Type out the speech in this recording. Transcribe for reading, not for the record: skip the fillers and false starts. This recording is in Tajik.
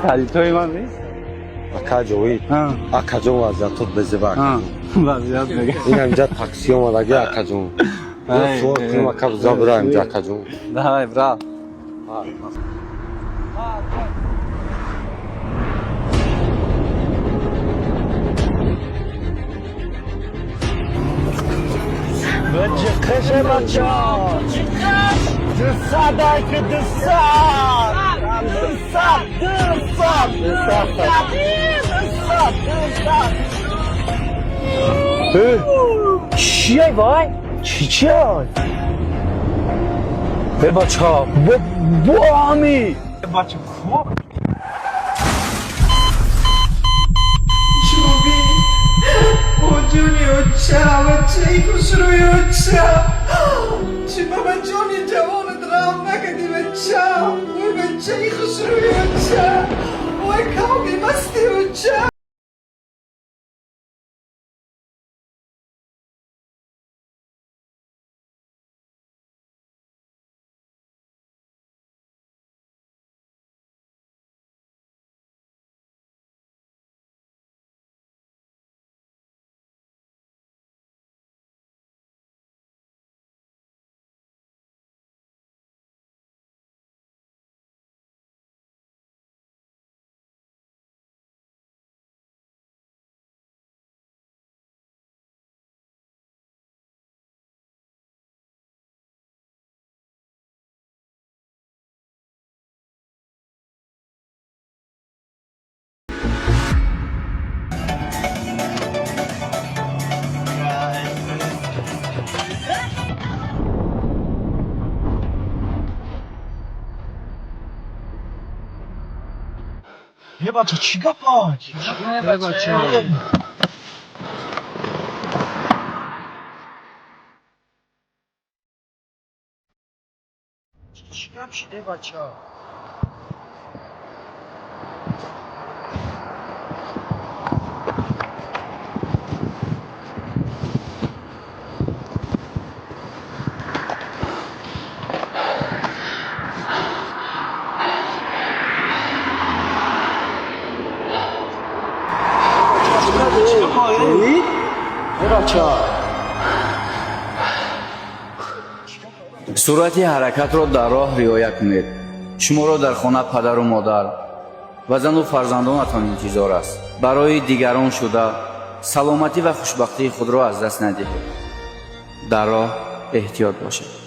Палтои ман нест. Ака Ҷовид, акаҷон, вазъиятот безеба. Вазъият мега. Ин инҷа такси омадаги, акаҷон. Суол кунем, ака, забра инҷа, акаҷон. Давай, брат. Бача, бача! Дусад, айки дусад! Дусад, дусад, дусад, дусад, дусад! Чия вай? Чи чия? Э, бача, бо бо ами! Бача, ко? Ҷуби бо ҷони оча, бачаи хушрӯи оча, чӣ ба ҷони ҷавонат раҳм накардӣ, бача? Ой, бачаи хушрӯи оча, ой, қавми масти оча. Е, бача, чӣ гапа? Е, бача. Чӣ гап шиде, бача? Бача. Суръати ҳаракатро дар роҳ риоя кунед. Шуморо дар хона падару модар ва зану фарзандонатон интизор аст. Барои дигарон шуда саломатӣ ва хушбахтии худро аз даст надиҳед. Дар роҳ эҳтиёт бошед.